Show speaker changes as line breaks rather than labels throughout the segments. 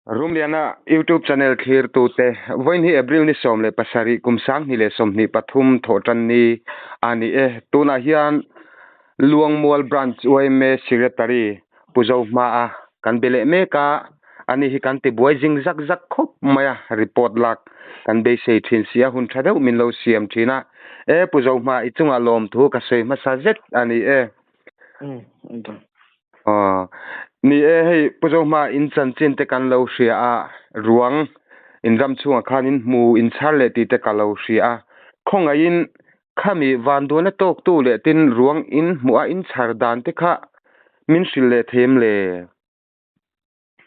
Rumliana YouTube channel thlirtute, vawiin hi April ni 17 kum 2023 thawhtan ni a ni e. Tunah hian Luangmual Branch yma Secretary Pu Zohmaa kan be leh mek a, ani hi kan tibuai zing zak zak khawp mai a, report lak kan beisei thin si a, hun tha deuh min lo siam thin a. E Pu Zohmaa i chungah lawmthu ka sawi hmasa zet a ni e. Aw, ni e, hei Pu Zohma in chanchin te kan lo hria a, ruang in ram chhungah khan in hmu in chhar leh tih te ka lo hria a, khawngaihin khami vanduaina tawktu leh tin ruang in hmuh a in chhar dan te kha min hrilh leh thei em le?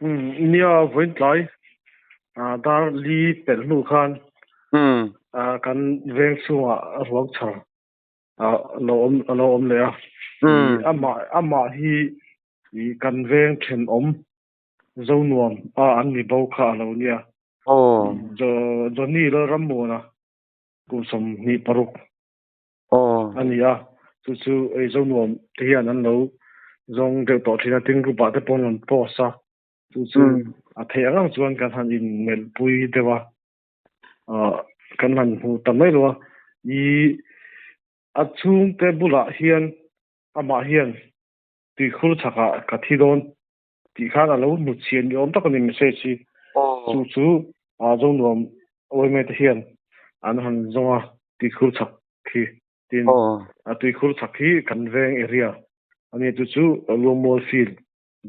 Umm, nia vawiin tlai dar li pelh hnu khan kan veng chhungah ruang chhar lo awm a lo awm leh a amah amah hi i kan veng thenawm Zonuam a an mi bo kha a lo nia Johnny Lalrammuana kum 26 a ni a chu chu ei Zonuam te hian an lo zawng deuh tawh thin a tin group ah te pawh an rawn post a chu chu a theih ang ang chuan kan han inmelh pui deuh a. Kan han hmu ta mai lo a, i a chhungte bulah hian amah hian tuikhur chhakah ka thi dawn tih khan a lo hmu chhian ni awm tak a ni message hi. Chu chu Zonuam yma te hian an han zawng a tuikhur chhak khi tin a tuikhur chhak hi kan veng area a ni chu chu Luangmual field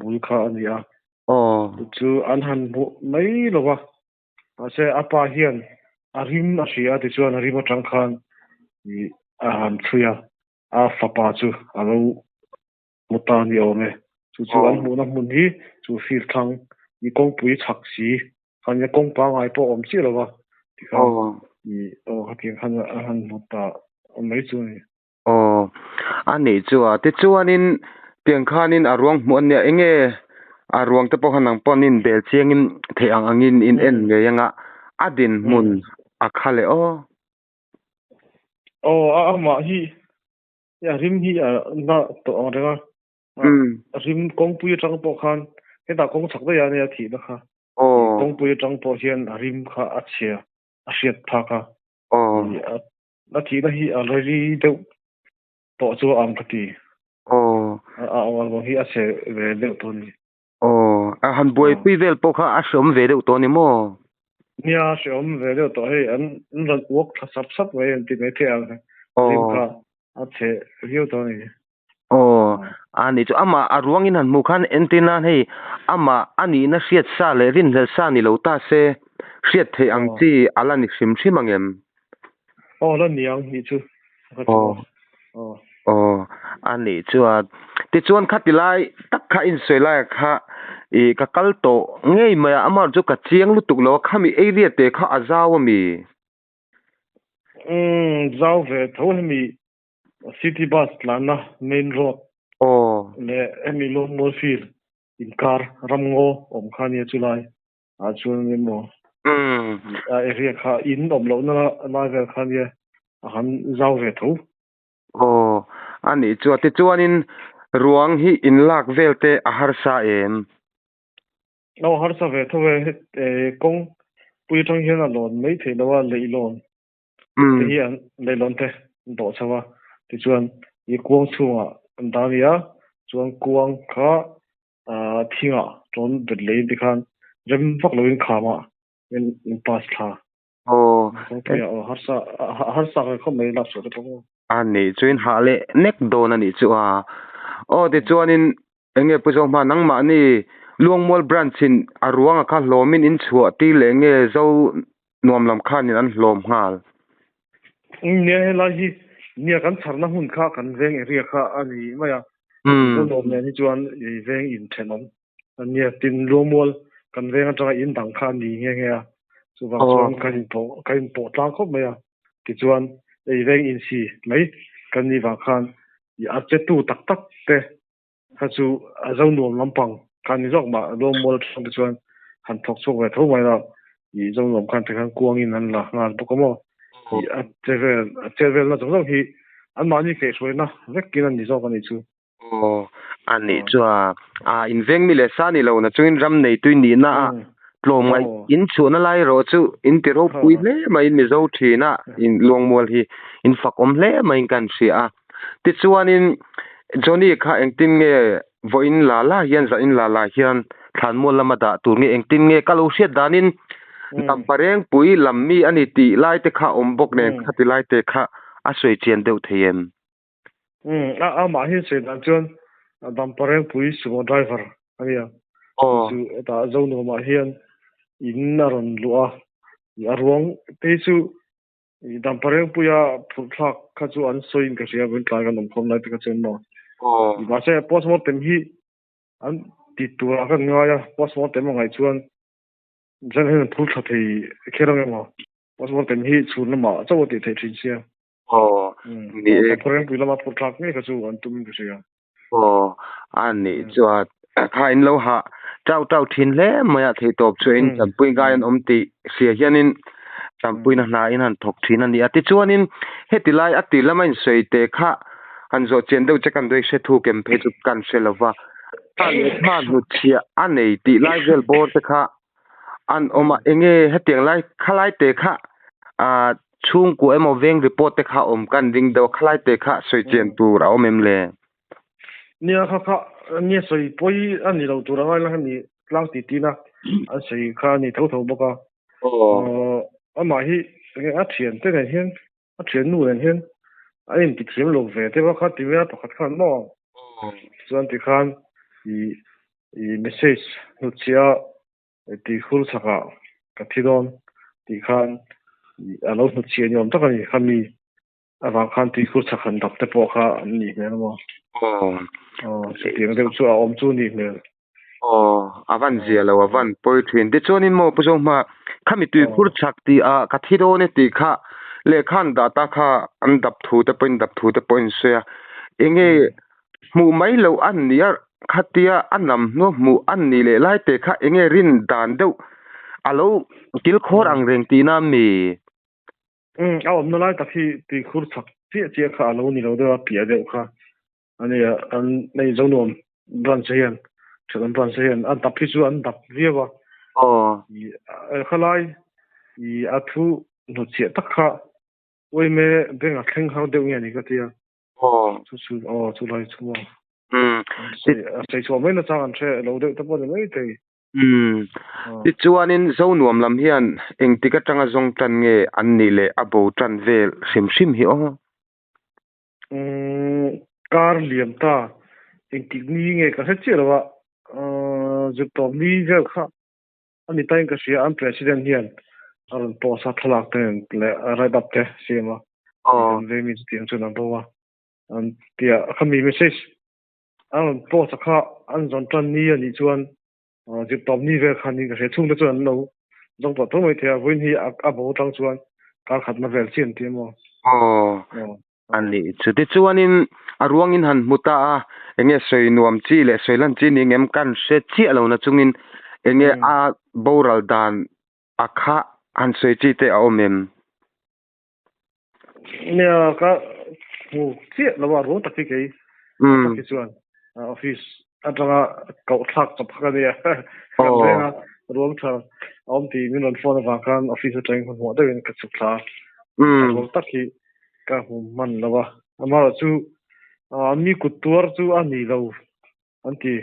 bul kha a ni a. Chu chu an han hmu mai lo a. Mahse a pa hian a rim a hria a tichuan a rim atang khan ih a han chhui a, a fapa chu a lo hmu ta a ni awm e. Chu chu an hmuhna hmun hi chu field thlang ih kawngpui chhak si khan nia kawng pangngai pawh a awm chiah lo va tikhan ih aw khatiang khan a han hmu ta mai chu a ni.
Aw, a nih chu a. Tichuanin tiang khanin a ruang hmuh a nia, enge a ruang te pawh kha nang pawh nin bel chiangin theih ang angin in en ngei anga a dinhmun a kha leh aw.
Aw, a amah hi a rim hi a na tawh ang reng a, a rim kawngpui atang pawh khan hetah kawng chhak daih a nia thihna kha, kawngpui atang pawh hian a rim kha a chhia a hriat phak a. A thihna hi a rei deuh tawh chu a ang ka ti.
Aw.
A awal bawk hi a chhe ve deuh tawh a ni.
Aw, a han buaipui vel pawh kha a hreawm ve deuh tawh a ni maw?
Nia, a hreawm ve deuh tawh hei, an rawn uak thla sap sap mai an ti mai thei ang. Rim kha a chhe viau tawh a ni.
Aw, a nih chu amah a ruangin han hmuh khan entir nan hei amah a nihna hriat sa leh rinhlelh sa ni lo ta se hriat theih ang chi a la ni hrim hrim ang em?
Aw, la ni ang nih chu.
Aw, aw, a nih chu a. Tichuan khati lai tak kha insawi laiah kha ih ka kal tawh ngei mai a, amah chu ka chiang lutuk lo a, khami area te kha a zau ami?
Umm, zau ve tho hemi City bus tlanna main road leh hemi Lawngmual field inkar ramngaw awm kha nia chulai ah chuan eng emaw a area kha in awm lohna lai vel kha nia a han zau ve tho.
Aw a nih chu a tichuanin ruang hi in lak vel te a harsa em?
Aw harsa ve tho e, kawng pui atang hian a lawn mai theih lo a leihlawn te hi an leihlawn te an dawh chho a tichuan i kuang chhungah an dah a ni a chuan kuang kha ah thingah tawn bet leiin tikhan rem vak loin khamah in in pass thla kawngpuiah aw harsa harsa ka khawp mai lak chhuah te pawh
a nih chuin hah leh nek dawn a nih chu a aw tichuanin enge Pu Zohma nangmahni Luangmual branch in a ruangah kha hlawmin in chhuah tir leh nge Zo nuam lam khanin an hlawm nghal.
Nia helai hi nia kan chharna hmun kha kan veng area kha a ni mai a. Zo nuam nen hi chuan i veng in thenawm a nia tin Luangmual kan veng atanga in dang kha a ni nghe nghe a. Chuvang chuan kan inpawh kan inpawh tlang khawp mai a. Tichuan i veng insi mai kan nih vang khan i a chetu tak tak te kha chu a zo nuam lampang kha ni zawk mah Luangmual atang te chuan han thawk chhuak ve tho mai la ih zo nuam khan tikhan kuangin an la nghal bawk a maw ih a che vel a chet vel na zawng zawng hi. Anmahni kaihhruaina vekin a ni zawk a nih chu.
Aw, a nih chu a, a inveng mi leh sa ni lo na chungin ram neitui nihna a tlawmngaih in chhuahna lai erawh chu in ti ropui hle maiin Mizo thina in Luangmual hi in fakawm hle maiin kan hria a. Tichuanin Johnny kha engtin nge vawiin la la hian zahin la la hian thlanmual lama dah tur nge engtin nge ka lo hriat danin Damparengpui lam mi a ni tih lai te kha awm bawk nen khati lai te kha a sawi chian deuh thei em?
Umm a amah hi sawi dan chuan Damparengpui sumo driver a nia. Chu hetah Zonuamah hian in a rawn luh a, a ruang te hi chu Damparengpuia phurh thlak kha chu an sawiin ka hria vawiin tlai kan awm khawm lai te kha chuan maw. Mahse postmortem hi an ti turah kan ngai a, postmortem a ngaih chuan zan hian an phur thla thei kher ang emaw. Postmortem hi chhun lamah chauh a tih theih thin sia.
Aw, ni e.
Damparengpui lama phurh thlak ngei kha chu an tum ka hria.
Aw, a nih chuan kha in lo hah tau tau thin hle mai a, theihtawp chu in tanpui ngai an awm tih hria hianin tanpuina hna in han thawk thin a ni a. Tichuanin heti lai a ti lama insawi te kha han zawh chian deuh che kan duai hre thu kem phei chu kan hre lo va, a lehkha hnutchhiah a nei tih lai vel bawr te kha an awm a, enge hetiang lai khalai te kha ah chhungkua emaw veng report te kha awm kan ring deuh a, khalai te kha sawi chian tur a awm em le?
Nia kha kha nia sawi pawi a ni lo tur a ngai la hemi tlang ti tina an sawi kha a ni tho tho bawk a. Aw amah hi enge a thian te nen hian a thian nu nen hian a inti thiam lo ve deuh a kha ti mai a pakhat khan maw chuan tikhan ih ih message hnutchhiah a tih hur chhakah ka thi dawn tih khan ih a lo hnutchhiah ni awm tak a ni khami avang khan tih hur chhak han dap te pawh kha an nih hmel a maw aw chutiang deuh chu a awm chu nih hmel.
Aw, a van zia lo, a van pawi thin. Tichuanin maw Pu Zohma, khami tuikhur chhak tih ah ka thi dawn e tih kha lehkha an dah ta kha an dap thu te pawhin dap thu te pawhin sawi a. Enge hmuh mai loh an ni a, khatia a nam hnuah hmuh an nih leh lai te kha enge rin dan deuh a lo kilkhawr ang reng tihna mi?
Umm, a awmna lai tak hi tuikhur chhak chiah chiah kha a lo ni lo deuh a, piah deuh kha. Ania an nei zo nuam branch hian thenawm branch hian an dap hi chu an dap viau a.
Aw.
Khalai i a thu hnutchhiah tak kha uaime beng a thleng har deuh nge ni ka tia.
Aw.
Chu chu aw chu lai chu maw.
Umm.
A sawi chhuah mai nachang an hre lo deuh te pawh ni mai thei.
Umm. Tichuanin Zonuam lam hian engtik atanga zawng tan nge an nih leh a bo tan vel hrim hrim hi aw.
Umm kar liam ta engtik ni nge ka hre chiah lo a zirtawp ni vel kha a ni tain ka hria an president hian a rawn post a thlalak te nen leh write up te siam a kan veng mi chutiang chuan an bo a an tia khami message a rawn post a kha an zawn tan ni a nih chuan zirtawp ni vel kha niin ka hria chhungte chuan an lo zawng tawh tho mai thei a vawiin hi a bo atang chuan kar khatna vel chian ti emaw.
Aw a nih chu tichuanin a ruangin han hmu ta a enge sawi nuam chi leh sawi lan chi ni ngem kan hre chiah lo na chungin enge a boral dan a kha han sawi chi te a awm em?
Nia ka hmu chiah lo a ruang tak hi kei tak hi chuan office atanga koh thlak chawp kha ka nia kan reng a ruang tha a awm tih min rawn phone avang khan office atangin hmanhmawh deuhin ka chhuk thla a ruang tak hi ka hmu hman lo a amaherawhchu mi kut tuar chu a ni lo an ti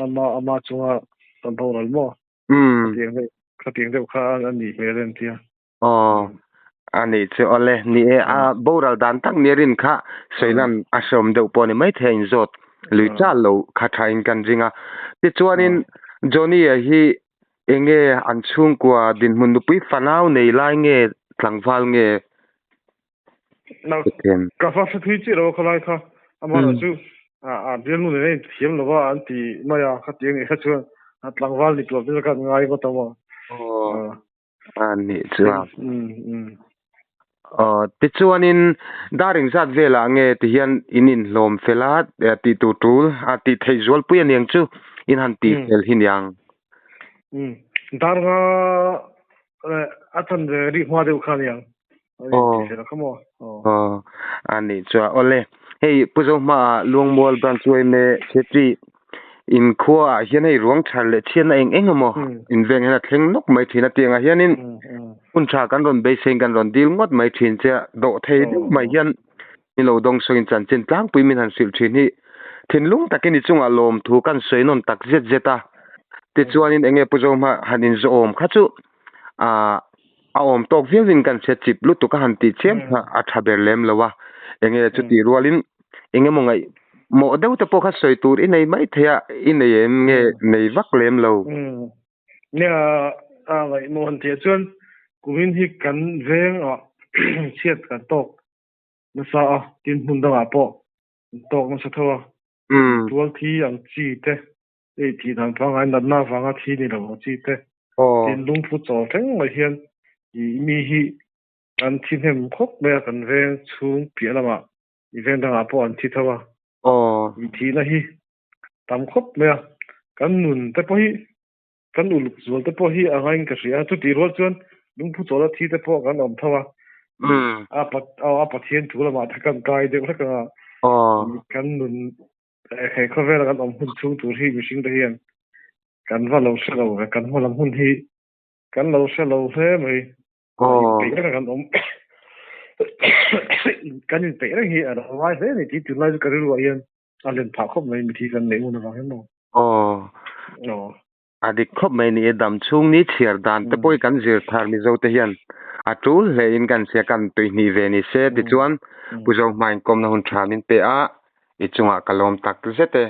ama ama chunga kan boral maw Khatiang deuh khatiang deuh kha a nih hmel em tia.
Aw a nih chu awle ni e a boral dan tak nia rin kha sawilan a hreawm deuh pawh a ni maithei a inzawt lui chal lo kha tha in kan ring a. Tichuanin Johnny-a hi enge an chhungkua dinhmun nupui fanau nei lai nge tlangval nge
Ka fa hre thui chiah lo a khawlai kha amaherawh chu a bialnu nen a inthiam lo a an ti mai a khatiang nih kha chuan tlangval ni tur te khan ngai ngawt ang maw.
Aw a nih chuan. Aw tichuanin dar engzat velah nge tihian in inhlawm fel a tih tur tul a tih theih zualpui aniang chu in han tih fel hi niang.
Dar nga a chan ve rih hma deuh kha aniang. An inti fel kha maw?
Aw. A nih chuan awle. Hei Pu Zohma Luangmual Branch yma Secretary in khua ah hian hei ruang thar leh chhiatna eng eng emaw in veng hian a thleng nawk mai thin a tiang ah hianin hun tha kan rawn beiseiin kan rawn dil ngawt mai thin che a dawh thei deuh mai hian ni lo dawng sawiin chanchin tlangpui min han hrilh thin hi thinlung takin i chungah lawmthu kan sawi nawn tak zet zet a tichuanin eng nge Pu Zohma han inzawhawm kha chu ah a awm tawk viauin kan hre chip lutuk a han tih chiam kha a tha ber lem lo a, enge chuti rualin eng emaw ngaih mawh deuh te pawh kha sawi tur i nei mai thei a, i nei em nge nei vak lem lo.
Nia a ngaihmawh han tih ah chuan kumin hi kan veng ah chhiat kan tawk nasa a, tin hmun dangah pawh an tawk nasa tho a, tual thi ang chi te Hei thih dan pangngai natna avanga thi ni lo ang chi te tin lungphu chawl thleng mai hian ih mi hi an thi hnem khawp mai a kan veng chhung piah lamah ih veng dangah pawh an thi tho a ih thihna hi tam khawp mai a kan nun te pawh hi kan uluk zual te pawh hi a ngain ka hria a chutih rual chuan lungphu chawla thi te pawh kan awm tho a a a Pathian thu lamah te kan kai deuh hlek anga kan nun He khawvela kan awm hun chhung tur hi mihring te hian kan va lo hre lo ve, kan hma lam hun hi kan lo hre lo hle mai. Inpeih reng a kan awm kan inpeih reng hi a lo ngai hle a ni tih tunlai chu ka rilruah hian a len phah khawp mai mithi kan neih hun avang hian maw.
Aw. A dik khawp mai ni e, dam chhung ni chhiar dan te pawh hi kan zir thar Mizo te hian a tul hle in kan hria kan tuihnih ve ni se tichuan Pu Zohmain kawmna hun tha min pe a, i chungah ka lawm tak zet e.